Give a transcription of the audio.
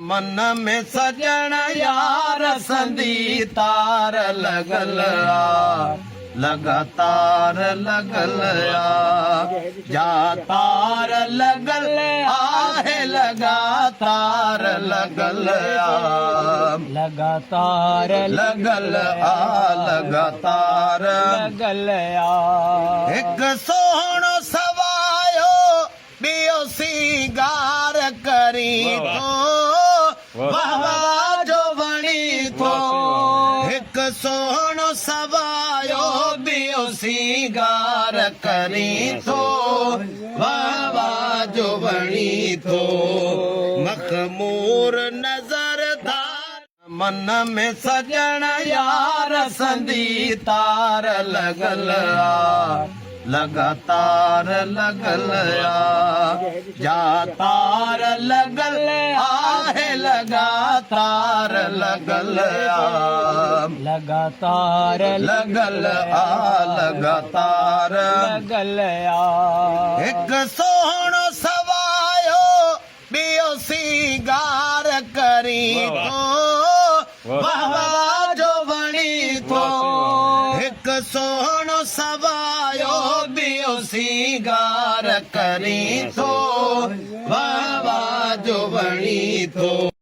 من ۾ سڄڻ يار سندي تار لڳل آ لڳاتار لڳل آ جا تار لڳل آهي لڳاتار لڳل آ لڳاتار لڳل آ لڳاتار لڳل آ. هڪ سهڻو سوايو ٻيو سينگار ڪرين ٿو، واه واه جو وڻين ٿو. هڪ سهڻو سوايو ٻيو سينگار ڪرين ٿو، واه واه جو وڻين ٿو. مخمور نظر ڌار. من ۾ سڄڻ يار سندي تار لڳل آ لڳاتار لڳل آ جا تار لڳل آهي لڳاتار لڳل آ لڳاتار لڳل آ لڳاتار لڳل آ. هڪ سهڻو سوايو ٻيو سينگار ڪرين ٿو، واه واه جو وڻين ٿو. هڪ سهڻو سوايو ٻيو سينگار ڪرين ٿو، واه واه جو وڻين ٿو.